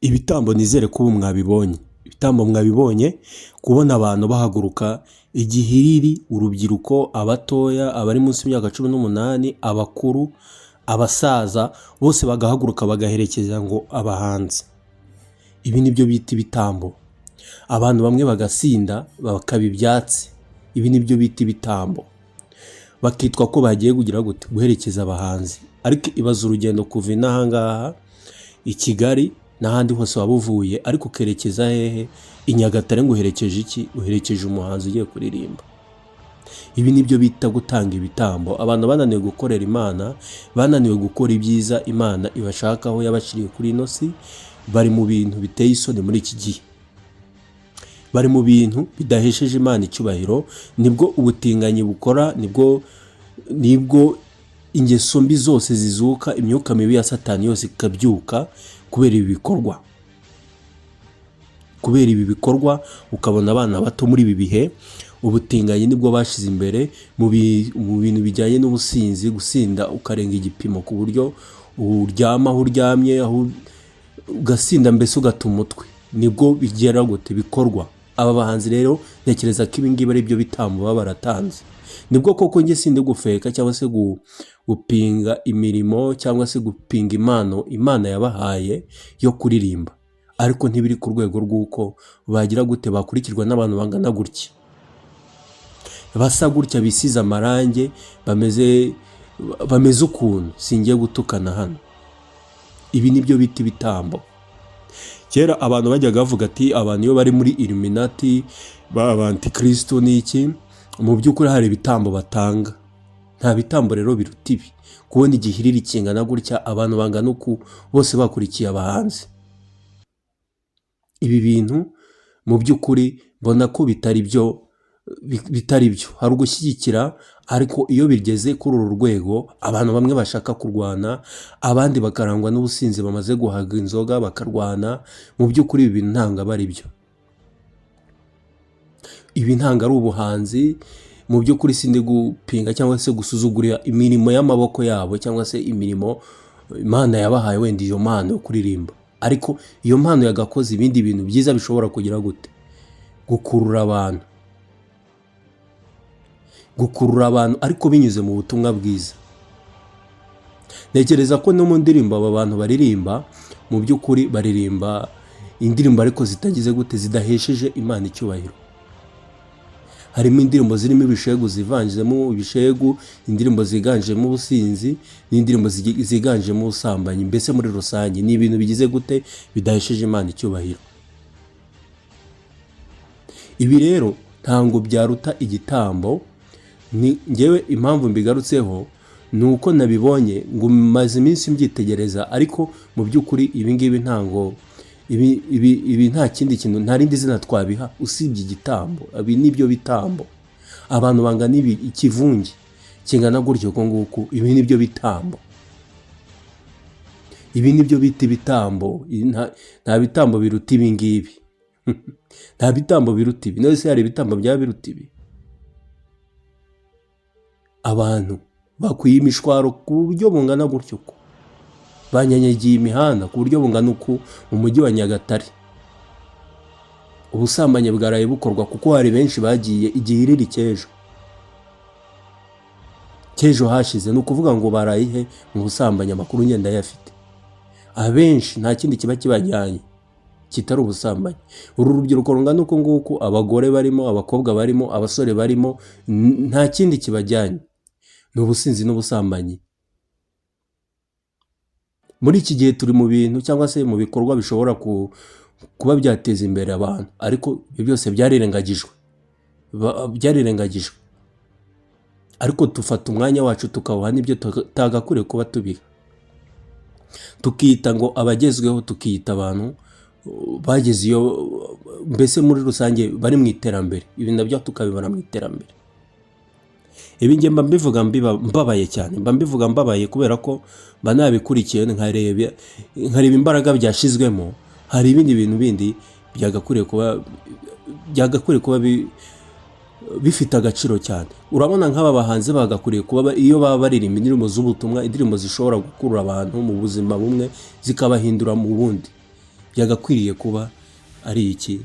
Ibitambo, nizere ko ubu mwabibonye. Ibitambo mwabibonye, kubona abantu bahaguruka igihiriri, urubyiruko, abatoya, abari munsi y'imyaka 18, abakuru, abasaza, bose bagahaguruka bagaherekeza ngo abahanzi. Ibi ni byo bita ibitambo. Abantu bamwe bagasinda bakaba ibyatsi. Ibi ni byo bita ibitambo. Bakitwa ko bagiye kugira gute? Guherekeza abahanzi. Ariko ibaze urugendo kuva inaha ngaha i Kigali n'ahandi hose waba uvuye, ariko ukerekeza hehe? I Nyagatare. Ngo uherekeje iki? Uherekeje umuhanzi ugiye kuririmba. Ibi ni byo bita gutanga ibitambo. Abantu bananiwe gukorera Imana, bananiwe gukora ibyiza Imana ibashakaho yabashyiriye kuri ino si, bari mu bintu biteye isoni muri iki gihe. Bari mu bintu bidahesheje Imana icyubahiro, nibwo ubutinganyi bukora, nibwo ingeso mbi zose zizuka, imyuka mibi ya Satani yose ikabyuka kubera ibi bikorwa. Kubera ibi bikorwa ukabona abana bato muri ibi bihe ubutinganyi nibwo bashyize imbere mu bintu bijyanye n'ubusinzi, gusinda ukarenga igipimo ku buryo uryama aho uryamye, aho ugasinda mbese ugata umutwe. Nibwo bigera gute bikorwa. Aba bahanzi rero ntekereza ko ibi ngibi ari byo bitambo baba baratanze. Nibwo koko njye sindi gufeka cyangwa se gupinga imirimo cyangwa se gupinga impano Imana yabahaye yo kuririmba, ariko ntibiri ku rwego rw'uko bagira gute, bakurikirwa n'abantu bangana gutya, basa gutya, bisize amarangi, bameze ukuntu. Singiye gutukana hano. Ibi ni byo bita ibitambo. Kera abantu bajyaga bavuga ati abantu iyo bari muri Illuminati, ba antikristo n'iki, mu by'ukuri hari ibitambo batanga. Nta bitambo rero biruta ibi, kubona igihiriri kingana gutya, abantu bangana uku, bose bakurikiye abahanzi. Ibi bintu mu by'ukuri mbona ko bitari byo, bitari byo. Hari ugushyigikira, ariko iyo bigeze kuri uru rwego, abantu bamwe bashaka kurwana, abandi bakarangwa n'ubusinzi, bamaze guhaga inzoga bakarwana, mu by'ukuri ibi bintu ntabwo aba ari byo. Ibi ntabwo ari ubuhanzi. Mu by'ukuri sindi gupinga cyangwa se gusuzugurira imirimo y'amaboko yabo cyangwa se imirimo Imana yabahaye, wenda iyo mpano yo kuririmba, ariko iyo mpano yagakoze ibindi bintu byiza bishobora kugira gute? Gukurura abantu, gukurura abantu, ariko binyuze mu butumwa bwiza. Ntekereza ko no mu ndirimbo aba bantu baririmba, mu by'ukuri baririmba indirimbo ariko zitagize gute? Zidahesheje Imana icyubahiro. Harimo indirimbo zirimo ibishegu, zivanzemo ibishegu, indirimbo ziganjemo ubusinzi n'indirimbo ziganjemo ubusambanyi. Mbese muri rusange ni ibintu bigize gute? Bidahesheje Imana icyubahiro. Ibi rero ntabwo byaruta igitambo. Ni ngewe impamvu mbigarutseho ni uko nabibonye, ngo maze iminsi mbyitegereza, ariko mu by'ukuri ibi ngibi ntabwo ibi nta kindi kintu, nta rindi zina twabiha usibye igitambo. Ibi ni byo bitambo. Abantu bangana ibi, ikivunge kingana gutyo uko nguku, ibi ni byo bitambo. Ibi ni byo bita ibitambo. Nta bitambo biruta ibi ngibi, nta bitambo biruta ibi. None se hari ibitambo byaba biruta ibi? Abantu bakwiye imishwaro ku buryo bungana gutyo, ko banyanyagiye imihanda ku buryo bungana uku mu mujyi wa Nyagatare. Ubusambanyi bwaraye bukorwa, kuko hari benshi bagiye igihiriri cy'ejo, cy'ejo hashize. Ni ukuvuga ngo baraye he? Mu busambanyi. Amakuru ngenda ayafite, abenshi nta kindi kiba kibajyanye kitari ubusambanyi. Uru rubyiruko rungana uku nguku, abagore barimo, abakobwa barimo, abasore barimo, nta kindi kibajyanye, ni ubusinzi n'ubusambanyi. Muri iki gihe turi mu bintu cyangwa se mu bikorwa bishobora kuba byateza imbere abantu, ariko ibyo byose byarirengagijwe, byarirengagijwe, ariko dufata umwanya wacu tukawuha n'ibyo tutagakwiriye kuba tubiha, tukita ngo abagezweho, tukita abantu bageze iyo, mbese muri rusange bari mu iterambere. Ibi nabyo tukabibona mu iterambere. Ibi njye mba mbivuga mbabaye cyane, mba mbivuga mbabaye kubera ko mba nabikurikiye, nkareba imbaraga byashyizwemo. Hari ibindi bintu bindi byagakwiriye kuba bifite agaciro cyane. Urabona nk'aba bahanzi bagakwiriye kuba iyo baba baririmba indirimbo z'ubutumwa, indirimbo zishobora gukurura abantu mu buzima bumwe zikabahindura mu bundi. Byagakwiriye kuba ari iki?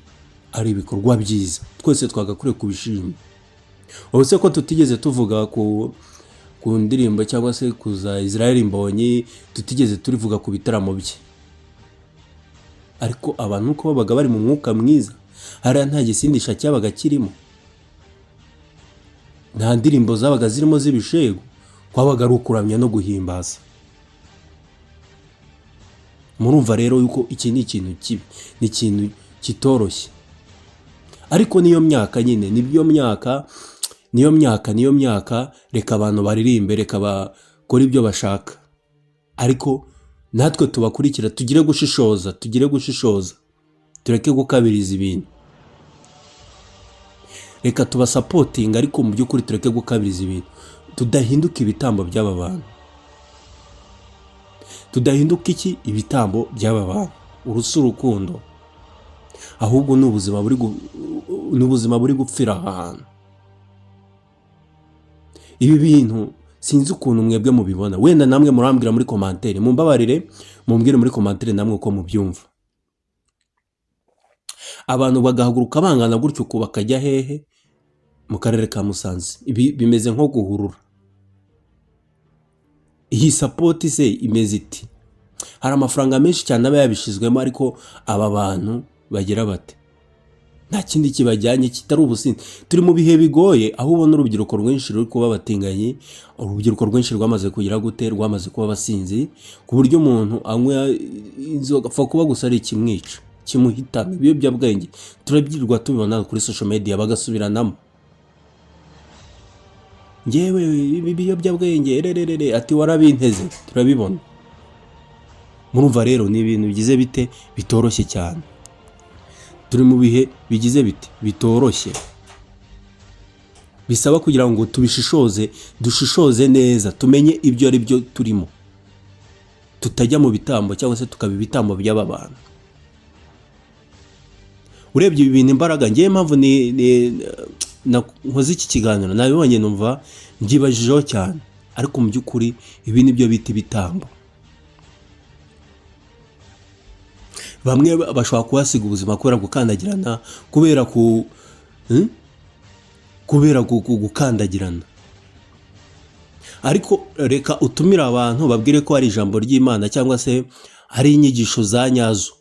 Ari ibikorwa byiza, twese twagakwiriye kubishima. Ubu se ko tutigeze tuvuga ku ndirimbo cyangwa se ku za Israel Mbonyi, tutigeze turivuga ku bitaramo bye, ariko abantu uko babaga bari mu mwuka mwiza, hariya nta gisindisha cyabaga kirimo, nta ndirimbo zabaga zirimo z'ibishegu, kwabaga ari ukuramya no guhimbaza. Murumva rero yuko iki ni ikintu kibi, ni ikintu kitoroshye. Ariko niyo myaka nyine, niyo myaka, niyo myaka, niyo myaka. Reka abantu baririmbe, reka bakore ibyo bashaka, ariko natwe tubakurikira tugire gushishoza, tugire gushishoza, tureke gukabiriza ibintu. Reka tubasupportinga, ariko mu by'ukuri tureke gukabiriza ibintu, tudahinduka ibitambo by'aba bantu, tudahinduka iki? Ibitambo by'aba bantu. Uru si urukundo, ahubwo ni ubuzima buri gupfira aha hantu. Ibi bintu sinzi ukuntu mwebwe mubibona, wenda namwe murambwira muri commentaire. Mumbabarire mumbwire muri commentaire namwe uko mubyumva. Abantu bagahaguruka bangana gutyo uku, bakajya hehe? Mu karere ka Musanze. Ibi bimeze nko guhurura. Iyi support se imeze iti? Hari amafaranga menshi cyane aba yabishyizwemo, ariko aba bantu bagira bate? Nta kindi kibajyanye kitari ubusinzi. Turi mu bihe bigoye, aho ubona urubyiruko rwinshi ruri kuba abatinganyi, urubyiruko rwinshi rwamaze kugira gute? Rwamaze kuba abasinzi, ku buryo umuntu anywa inzoga apfa kuba gusa ari ikimwica, kimuhitana. Ibiyobyabwenge turabyirirwa tubibona kuri social media, bagasubiranamo: "Ngewe ibi biyobyabwenge rererere", ati "Warabinteze". Turabibona. Murumva rero ni ibintu bigize bite? Bitoroshye cyane. Turi mu bihe bigize bite? Bitoroshye, bisaba kugira ngo tubishishoze, dushishoze neza, tumenye ibyo ari byo turimo, tutajya mu bitambo cyangwa se tukaba ibitambo by'aba bantu. Urebye ibi bintu, imbaraga, ngewe impamvu ni nkoze iki kiganiro, nabibonye numva mbyibajijeho cyane, ariko mu by'ukuri ibi ni byo bita ibitambo. Bamwe bashobora kuhasiga ubuzima kubera gukandagirana, kubera ku kubera gukandagirana. Ariko reka utumire abantu, babwire ko hari ijambo ry'Imana cyangwa se hari inyigisho za nyazo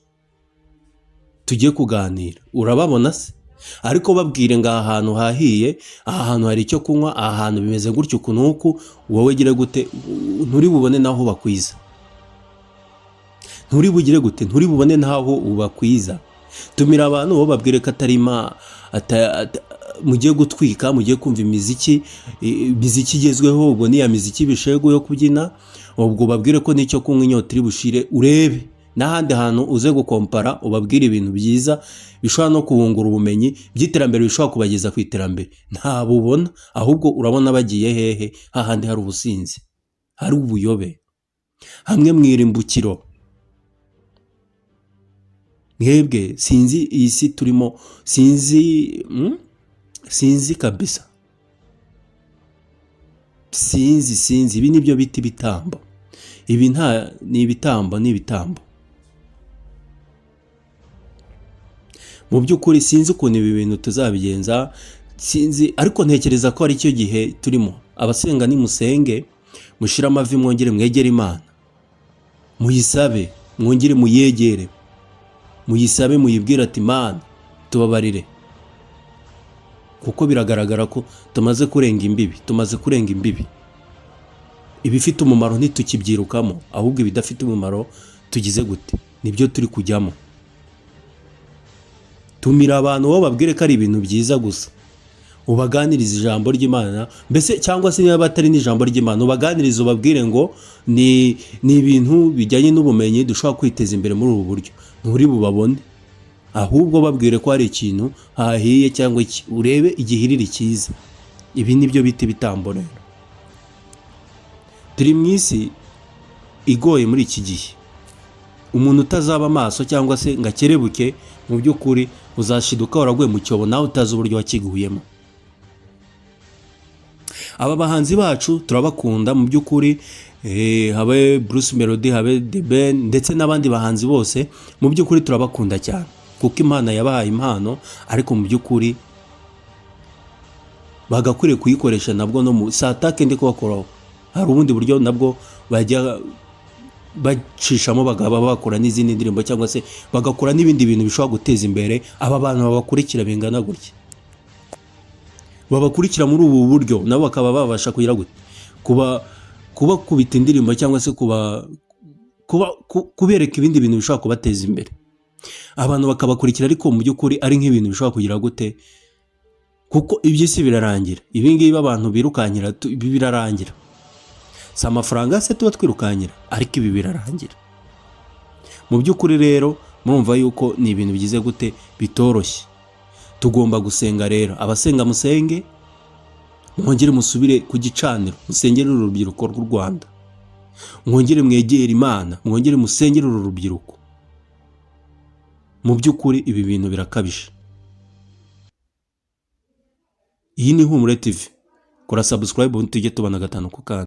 tugiye kuganira, urababona se? Ariko babwire ngo aha hantu hahiye, aha hantu hari icyo kunywa, aha hantu bimeze gutyo uku n'uku, wowe gire gute? Nturi bubone n'aho bakwiza. Nturi bugire gute? Nturi bubone n'aho ubakwiza. Tumira abantu bo, babwire ko atari mugiye gutwika, mugiye kumva imiziki, imiziki igezweho, ubwo ni ya miziki bishegu yo kubyina, ubwo babwire ko n'icyo kunywa, inyota iri bushire. Urebe n'ahandi hantu uze gukompara, ubabwire ibintu byiza bishobora no kubungura ubumenyi by'iterambere, bishobora kubageza ku iterambere. Ntabwo ubona, ahubwo urabona bagiye hehe? Hahandi hari ubusinzi, hari ubuyobe, hamwe mu irimbukiro. Mwebwe sinzi iyi si turimo, sinzi, Sinzi kabisa, sinzi, sinzi. Ibi nibyo bita ibitambo. Ibi nta ni ibitambo, ni ibitambo mu by'ukuri. Sinzi ukuntu ibi bintu tuzabigenza, sinzi, ariko ntekereza ko ari cyo gihe turimo. Abasenga nimusenge, mushyire amavi, mwongere mwegere Imana, muyisabe, mwongere muyegere, muyisabe, muyibwire ati: "Imana, tubabarire", kuko biragaragara ko tumaze kurenga imbibi, tumaze kurenga imbibi. Ibifite umumaro ntitukibyirukamo, ahubwo ibidafite umumaro tugize gute? Nibyo turi kujyamo. Tumira abantu bo, babwire ko ari ibintu byiza gusa, ubaganirize ijambo ry'Imana mbese, cyangwa se niba atari n'ijambo ry'Imana, ubaganirize, ubabwire ngo ni ibintu bijyanye n'ubumenyi, dushobora kwiteza imbere muri ubu buryo. Nturi bubabone, ahubwo babwire ko hari ikintu hahiye cyangwa iki, urebe igihiriri cyiza. Ibi ni byo bita ibitambo. Rero turi mu isi igoye muri iki gihe. Umuntu utazaba amaso cyangwa se ngo akerebuke, mu by'ukuri uzashiduka waraguye mu cyobo nawe utazi uburyo wakiguyemo. Aba bahanzi bacu turabakunda mu by'ukuri, habe Bruce Melody, habe The Ben ndetse n'abandi bahanzi bose, mu by'ukuri turabakunda cyane kuko Imana yabahaye impano, ariko mu by'ukuri bagakwiriye kuyikoresha nabwo no mu satake ndi kubakoraho. Hari ubundi buryo nabwo bajya bacishamo, bakaba bakora n'izindi ndirimbo cyangwa se bagakora n'ibindi bintu bishobora guteza imbere aba bantu babakurikira bingana gutya, babakurikira muri ubu buryo, nabo bakaba babasha kugira gute, kuba kubakubita indirimbo cyangwa se kuba kubereka ibindi bintu bishobora kubateza imbere, abantu bakabakurikira, ariko mu by'ukuri ari nk'ibintu bishobora kugira gute, kuko iby'isi birarangira. Ibi ngibi abantu birukankira ibi birarangira, si amafaranga se tuba twirukankira, ariko ibi birarangira mu by'ukuri. Rero murumva yuko ni ibintu bigize gute, bitoroshye. Tugomba gusenga rero, abasenga musenge, mwongere musubire ku gicaniro, musengere uru rubyiruko rw'u Rwanda, mwongere mwegere Imana, mwongere musengere uru rubyiruko. Mu by'ukuri ibi bintu birakabije. Iyi ni Ihumure TV, kora subscribe ubundi tujye tubona gatanu ku kandi.